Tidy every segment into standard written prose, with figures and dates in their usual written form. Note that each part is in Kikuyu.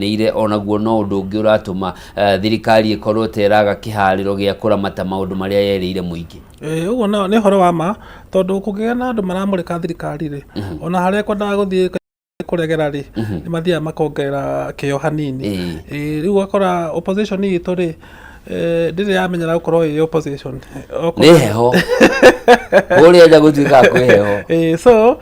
Ire onaguo no ũndũ ũngĩ ũratũma thirikari ĩkorwo ta ĩraga kĩharĩro gĩa kũramata maũndũ marĩa yerĩire mũingĩ. Ĩĩ, ũguo nĩ ũhoro wa ma, tondũ kũngĩgĩa na andũ maramũrĩka thirikari rĩ, ona harĩa ĩkwendaga gũthiĩ kũregera rĩ, nĩ mathiaga makongerera kĩo hanini. Ĩĩ, rĩu ũgakora opposition itũ rĩ, ndĩrĩ yamenyera gũkorwo ĩ opposition. Nĩ heho kũrĩa nja, gũtuĩkaga kwĩ heho. Ĩĩ, so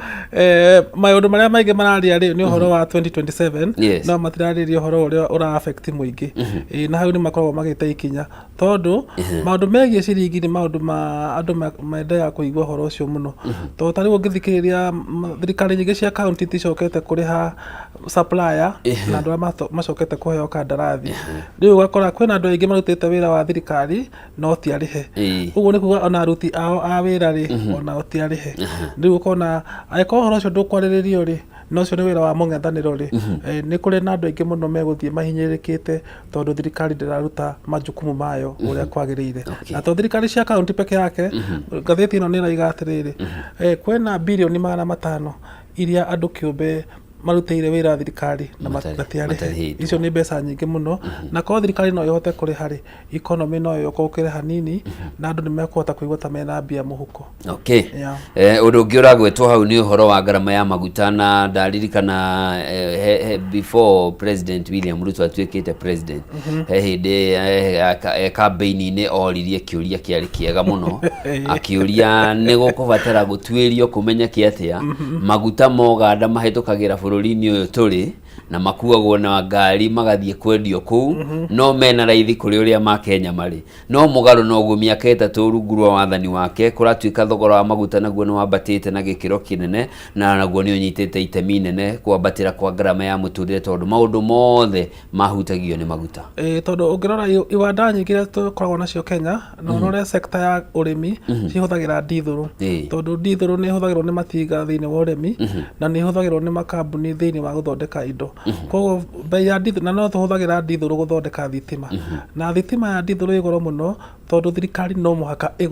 maũndũ marĩa maingĩ mararia rĩ nĩ ũhoro wa 2027, no matirarĩria ũhoro ũrĩa ũra affect mũingĩ. Ĩĩ, na hau nĩ makoragwo magĩte ikinya, tondũ maũndũ megiĩ ciringi nĩ maũndũ ma andũ mendaga kũigua ũhoro ũcio mũno, tondũ ta rĩu ũngĩthikĩrĩria, thirikari nyingĩ cia kaunti iticokete kũrĩha supplier na andũ arĩa macokete kũheo kandarathi. Rĩu ũgakora kwĩna andũ aingĩ marutĩte wĩra wa thirikari no ti arĩhe. Ũguo nĩ kuga ona aruti ao a wĩra rĩ, onao ti arĩhe. Rĩu ũkona angĩkorwo ũhoro ũcio ndũkwarĩrĩrio rĩ, na ũcio nĩ wĩra wa mũng'ethanĩro rĩ, nĩ kũrĩ na andũ aingĩ mũno megũthiĩ mahinyĩrĩrĩkĩte, tondũ thirikari ndĩraruta majukumu mayo ũrĩa kwagĩrĩire. Na to thirikari cia kaunti peke yake, ngathĩti ĩno nĩ ĩraiga atĩrĩrĩ, kwĩna birioni 500 iria andũ kĩũmbe marutĩire wĩra thirikari na na ti arĩhe. Matarĩhĩtwo. Icio nĩ mbeca nyingĩ mũno, na korwo thirikari no ĩhote kũrĩha rĩ, economy no ĩũkĩre hanini na andũ nĩ mekũhota kũigua ta mena mbia mũhuko. Ũndũ ũngĩ ũragwetwo hau nĩ ũhoro wa ngarama ya maguta, na ndaririkana before President William Ruto atuĩkĩte president, he hĩndĩ campaign-inĩ oririe kĩũria kĩarĩ kĩega mũno, akĩũria nĩ gũkũbatara gũtuĩrio kũmenyeke atĩa maguta ma Ũganda mahĩtũkagĩra bũrũri-inĩ ũyũ tũrĩ na makuagwo na ngari magathiĩ kwendio kũu, no mena raithi kũrĩ ũrĩa ma Kenya marĩ. No mũgarũ noguo, mĩaka 3 rungu rwa wathani wake, kũratuĩka thogora wa maguta naguo nĩ wambatĩte na gĩkĩro kĩnene, na naguo nĩ ũnyitĩte itemi inene kwambatĩra kwa ngarama ya mũtũrĩre, tondũ maũndũ mothe mahutagio nĩ maguta. Ĩĩ, tondũ ũngĩrora iwanda nyingĩ iria tũkoragwo nacio Kenya na ũrore sector ya ũrĩmi, cihũthagĩra ndithũrũ, tondũ ndithũrũ nĩ ĩhũthagĩrwo nĩ matinga thĩinĩ wa ũrĩmi na nĩ ĩhũthagĩrwo nĩ makambuni thĩinĩ wa gũthondeka indo. Koguo bei ya ndithũrũ, na no tũhũthagĩra ndithũrũ gũthondeka thitima, na thitima ya ndithũrũ ĩ goro mũno, tondũ thirikari no mũhaka ĩgũre.